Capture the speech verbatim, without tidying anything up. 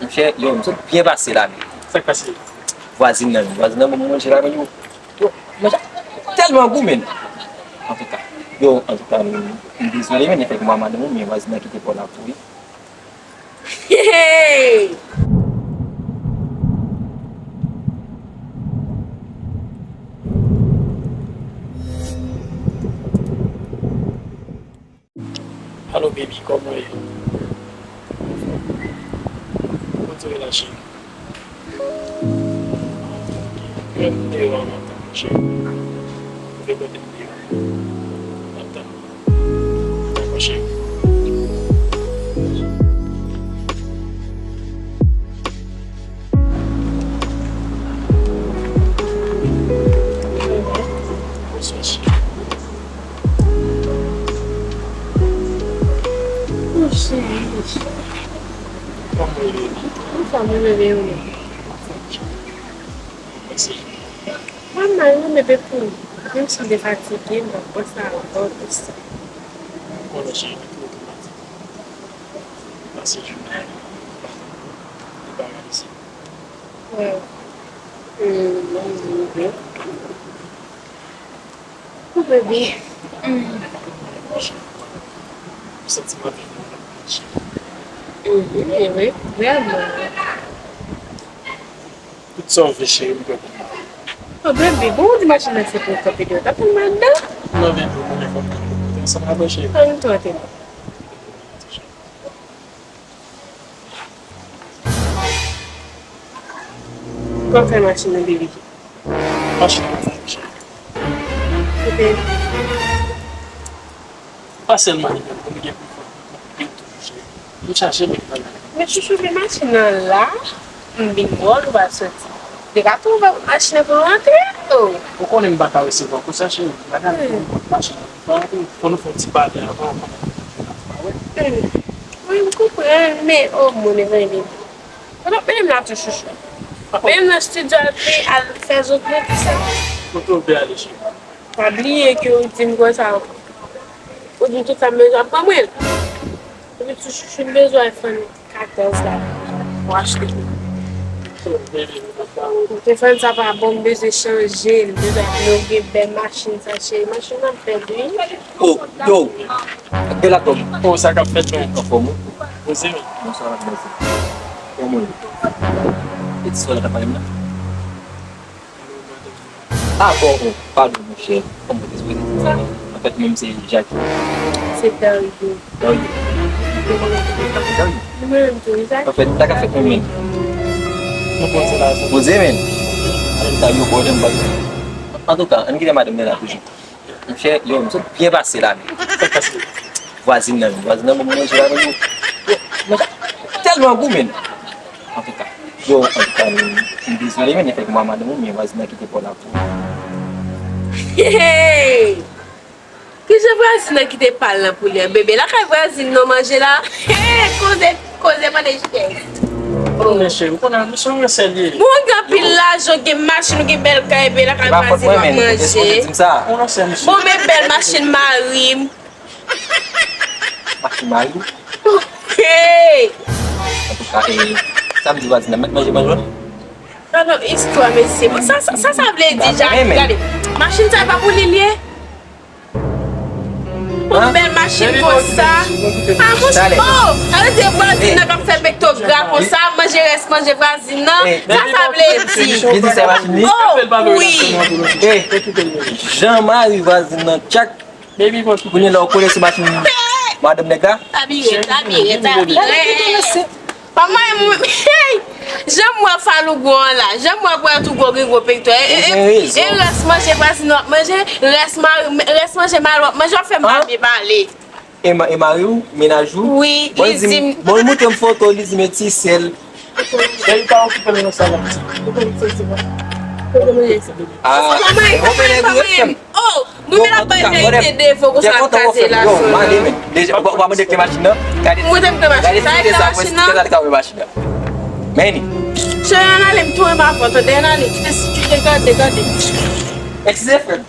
Monchè, yo, m sot byen pase la, men. Sa k pase? Vwazin nan, vwazin nan ban m manje la, men yo, yo, manje tèlman gou, men. Antouka, yo, antouka, m, m dezole, men, efektivman, madanm ou, men vwazin nan kite pa w la pou li. Hey! Alo, baby, kòman w ye? Kote w ye la, cheri? Mwen, m deyò an, m ap tann ou, cheri. Ou vle kote m deyò? M ap tann ou. Dakò, cheri. Bonswa, cheri. Mon cheri. Kòman w ye, baby? Anfòm wi, bebe, e ou menm? Mwen mal wi, bebe, pou ou. Menm si m te fatige, m t ap pran sa ankò, tout sa. Ou konnen, cheri, m twò fatige. Pase jounen an, m pa janm deparalize. Wow. Hmm, mwen di byen. Ou bebe. Hmm. Ou santi m ap vin nan lòt peyi, cheri? Mhm, e vre, vrèman. Tout sa w vle, cheri, m prè pou mwen. Oh, bebe, bon, ou di machin nan se pou w kanpe deyò. T ap fè m mal nan. Non, bebe, ou konnen fò m kanpe kote ansanm avè w, cheri. Ann tante. Kòman fè machin nan, bebe? Machin nan, cheri. Kote? Pa sèlman li menm, pou li gen pou fè. Pou chache lòt bagay. Men chouchou, men machin nan la, m vin wè w, ou pa soti. Li ka twouve machin nan pou l rantre. Oh. Ou konnen m pa ka resevwa konsa, cheri. Bagay pou machin nan. Fò nou fè yon ti pale avan. Hmm. Wi, m konprann, men, oh, moun, e vre, men. Ou t ap mennen m la tou, chouchou. Mennen m nan estidyo al pe-, al fè zòt mwen tout sa. Kote w vle ale, cheri? Pa bliye ke ou di m konsa, ou di m tout sa m bezwen ap ban mwen. Epi tou chouchou m bezwen iPhone katòz la pou achte. Telefòn sa pa bon, m bezwen chanje l, m bezwen ap lòge bèl machin sa, cheri. Machin nan bèl, wi. Oh, yo, bèl atò. Oh, sa k ap fèt, men? Anfòm, wi. Poze, men. Bonswa, madmwazèl. Kòman w ye? E ti sè w la t ap pale m nan? Ah, bon, oh, padon, monchè. Kòman w te sipoze di sa? Anfèt, menm se Jackie. Se Dario. Dario. Dario. Mwen menm tou, wi, sa. Anfèt, sa k ap fèt menm, men? Nou poze la, sa. Poze, men. Dario, bò, janm pa. Antouka, ann kite madanm nan la toujou. Monchè, yo, m sot byen pase la, men. Sa k pase? Vwazin nan, vwazin nan ban m manje la, men yo, yo, manje tèlman gou, men. Antouka, yo, antouka, m, m dezole, men, efektivman, madanm ou, men vwazin nan kite pa w la pou li. Hey! Kijan vwazin nan kite pa l nan pou li an? Bebe, lakay vwazin nan manje la. Hey, koze, koze pale jidès. Oh, men cheri, ou konnen, nou se yon sèl ye. Bon, ou gen anpil lajan, ou gen machin, ou gen bèl kay, epi lakay vwazin w ap manje. Ou nan sèl, mesye. Bon, men bèl machin mari m. Machin mari w? Hey! Antouka, e, sa m di vwazin nan, mèt manje, manje w? Gade yon istwa, mesye. Bon, sa, sa, sa, sa vle di, Jackie, gade. Machin sa, e pa pou li l ye? Yon bèl machin konsa. Ah, monchè, oh, sa vle di vwazin nan k ap fè pekto gra konsa, manje rès manje vwazin nan. Sa, sa vle di. Li di se machin li? Oh, wi. Eh, jan mari vwazin nan tchak. Kounye la, ou kole sou machin madanm nèg la? Tabire, tabire, tabire. Pa mwen, mwen, hey! Jan m wè falougon an la, jan m wè pwèt ou gwo gen gwo pekto. E, e, e rès manje vwazin w ap manje, rès mari, rès manje mari w ap manje, w ap fè m pa byen pale. E ma-, e mari w, mennaj ou? Wi, li di m. Bon, li montre m foto, li di m e ti sè l. Cheri, pa okipe l nan sa l ap di. Ah, e konpè nèg ou yo, frè m. Oh, nou vin ap bay verite devan konsa ap kraze la sou nou. Deja, w ap mande kle machin nan. Gade ti, gade ti sa, mwen si te sa li ka ouvri machin nan. Men li. Cheri, ann ale, m tou renmen avè w, tande, ann ale, kite, kite, gade, gade. Eskize, frè m.